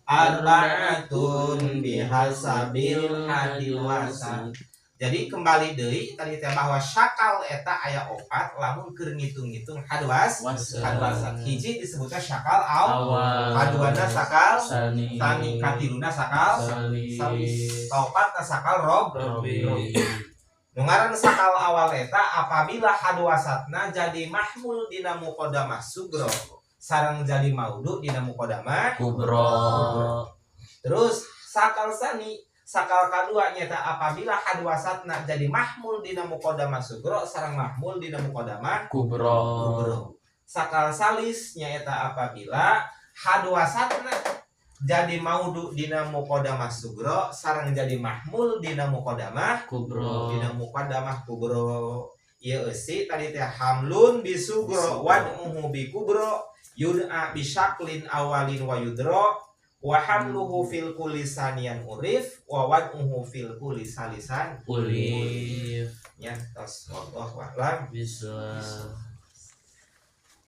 Arba'atun bihasabil hadil wasat. Jadi kembali deui tadi teh bahwa syakal eta aya opat lamun keur ngitung-ngitung hadwas Wasat. Hadwasat. Hiji disebutnya syakal Awal. Kaduana sakal Sani. Sani, katiluna sakal Salis. Salis, kaopatna sakal Robi. Nu ngaran sakal awal eta apabila hadwasatna jadi mahmul dina muqaddamah sugro sareng jadi maudu dina muqaddamah Kubro. Terus sakal sani, sakal kadua nyata apabila hadwasatna jadi mahmul dina muqaddamah sugro sareng mahmul dina muqaddamah Kubro. Kubro. Sakal salis nyaeta apabila hadwasatna jadi maudu dina muqaddamah sugro sareng jadi mahmul dina muqaddamah Kubro. Dina muqaddamah kubro. Ieu eusi tadi teh hamlun bisugro wad'uhu bi kubro yud'a bi syaklin awalin wa yudro wa hamluhu fil kulli saniyan urif wa wad'uhu fil kulli salisan Ulif. Nya, tos, wallahu a'lam. Bisa.